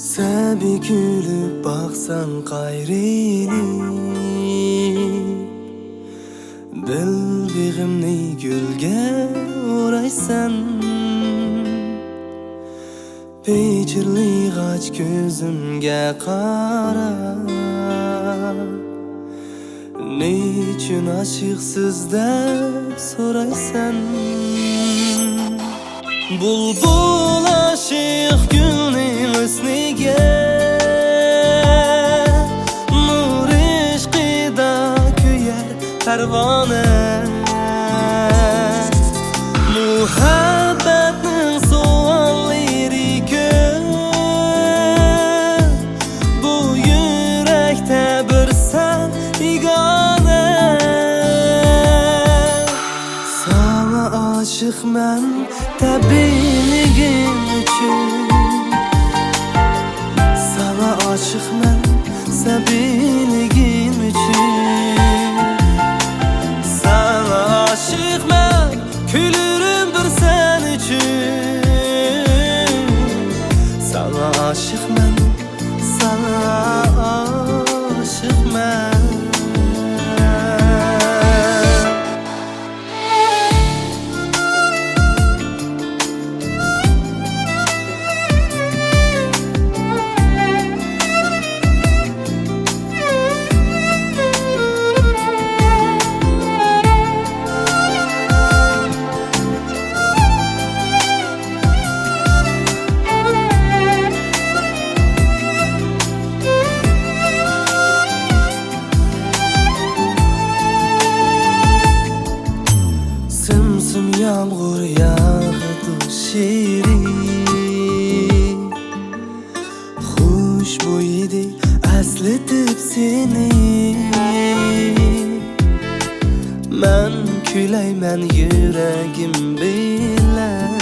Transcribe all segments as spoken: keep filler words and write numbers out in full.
سەبىي كۈلۈپ باقساڭ قايرىلىپ، بىل بېغىمنى گۈلگە ئورايسەن. پىچىرلىغاچ كۆزۈمگە قاراپ، نېچۈن ئاشىقسىز دەپ سورايسەن. بۇلبۇل ئاشىق گۈلنىڭ ھۆسنىگە، نۇر ئىشقىدا كۆيەر پەرۋانە. مۇھەببەتنىڭ سوئاللىرى كۆپ، بۇ يۈرەكتە بىر سەن بىگانە. ساڭا ئاشىقمەن تەبىئىيلىكىڭ ئۈچۈن، ساڭا ئاشىقمەن سەبىيلىكىم ئۈچۈن. ساڭا ئاشىقمەن كۈلۈرۈم بىر سەن ئۈچۈن. ساڭا ئاشىقمەن، ساڭا ئاشىقمەن. سىم-سىم يامغۇر ياغىدۇ شېرىن، خۇشبۇيىدى ئەسلىتىپ سېنى. مەن كۈلەيمەن يۈرىكىم بىلەن،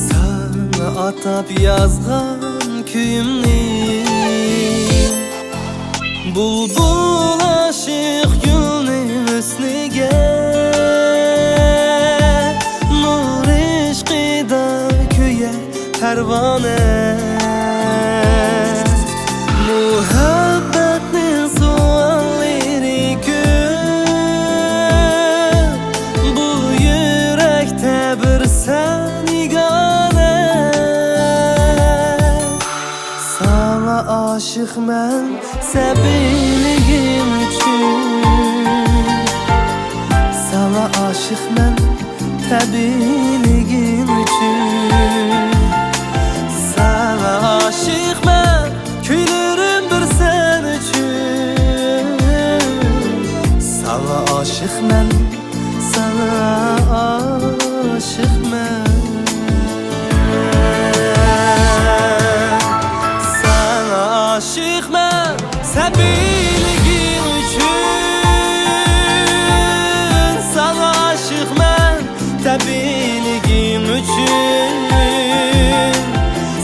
ساڭا ئاتاپ يازغان كۈيۈمنى. بۇلبۇل ئاشىق گۈلنىڭ ھۆسنىگە، نۇر ئىشقىدا كۆيەر پەرۋانە. مۇھەببەتنىڭ سوئاللىرى كۆپ، بۇ يۈرەكتە بىر سەن يېگانە. ساڭا ئاشىقمەن سەبىيلىكىم ئۈچۈن، ساڭا ئاشىقمەن تەبىئىيلىكىم ئۈچۈن. ساڭا ئاشىقمەن، كۈلۈرۈم بىر سەن ئۈچۈن. ساڭا ئاشىقمەن، ساڭا ئاشىقمەن. ساڭا ئاشىقمەن سەبىيلىكىڭ ئۈچۈن، ساڭا ئاشىقمەن تەبىئىيلىكىڭ ئۈچۈن.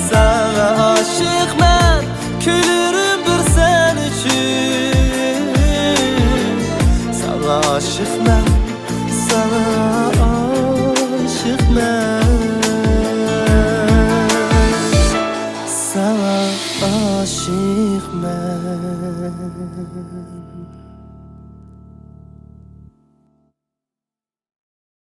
ساڭا ئاشىقمەن، كۈلۈرۈم بىر سەن ئۈچۈن. ساڭا ئاشىقمەن، ساڭا ئاشىقمەن، ساڭا ئاشىقمەن.